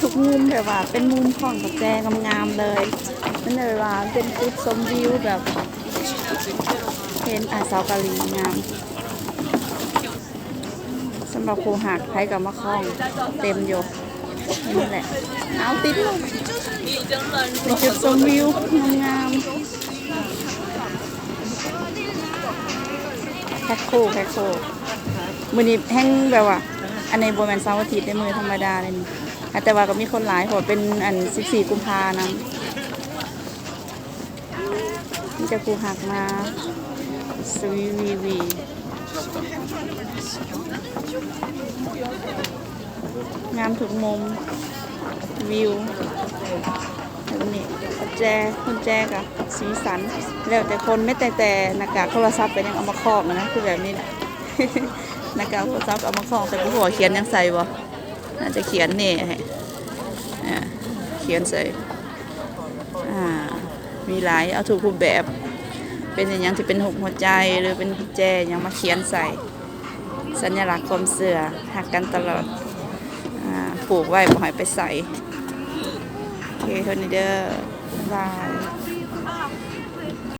ທຸກມຸມແບບວ່າເປັນມຸມຂອງກະແຈງາມໆເລີຍ. ມັນແບບວ່າເປັນຈຸດຊົມວິວແບບເຫັນ ອາ ຊາວເກົາຫຼີງາມ. ສຳລັບຄູ່ຮັກໃຜກໍມາຄ້ອງເຕັມຢູ່. ນີ້ແຫຼະ ເອົາຕິດລົງ ເປັນຈຸດຊົມວິວງາມໆ. ແພັກໂຄ ແພັກໂຄ ມື້ນີ້ແຮ່ງແບບວ່າ ອັນນີ້ບໍ່ແມ່ນເສົາອາທິດເດ້ ມື້ທຳມະດາເດ້ນີ້ ແຕ່ວ່າກໍມີຄົນຫຼາຍ ເພາະວ່າເປັນອັນສິບສີ່ກຸມພານຳ. ມີແຕ່ຄູ່ຮັກມາສະວີວີວີ ງາມທຸກມຸມ ວິວແບບນີ້. ກຸນແຈ ກຸນແຈກໍສີສັນ ແລ້ວແຕ່ຄົນ ແມ້ແຕ່ ແຕ່ໜ້າກາກໂທລະສັບກໍຍັງເອົາມາຄອບນະ ຄືແບບນີ້ນະ. ໜ້າກາກໂທລະສັບກໍເອົາມາຄອບ ແຕ່ບໍ່ຮູ້ວ່າຂຽນຫຍັງໃສ່ບໍ່ ໜ້າຈະຂຽນແນ່ໃຫ້ ອ່າ ຂຽນໃສ່ ອ່າ ມີຫຼາຍ ເອົາທຸກຮູບແບບ ເປັນອີ່ຫຍັງທີ່ເປັນຮູບຫົວໃຈ ຫຼືເປັນແຈຫຍັງມາຂຽນໃສ່ ສັນຍະລັກຄວາມເຊື່ອ ຮັກກັນຕະຫຼອດ ອ່າ ຜູກໄວ້ບໍ່ໃຫ້ໄປໃສ. ໂອເຄ ເທົ່ານີ້ເດີ ບາຍບາຍ.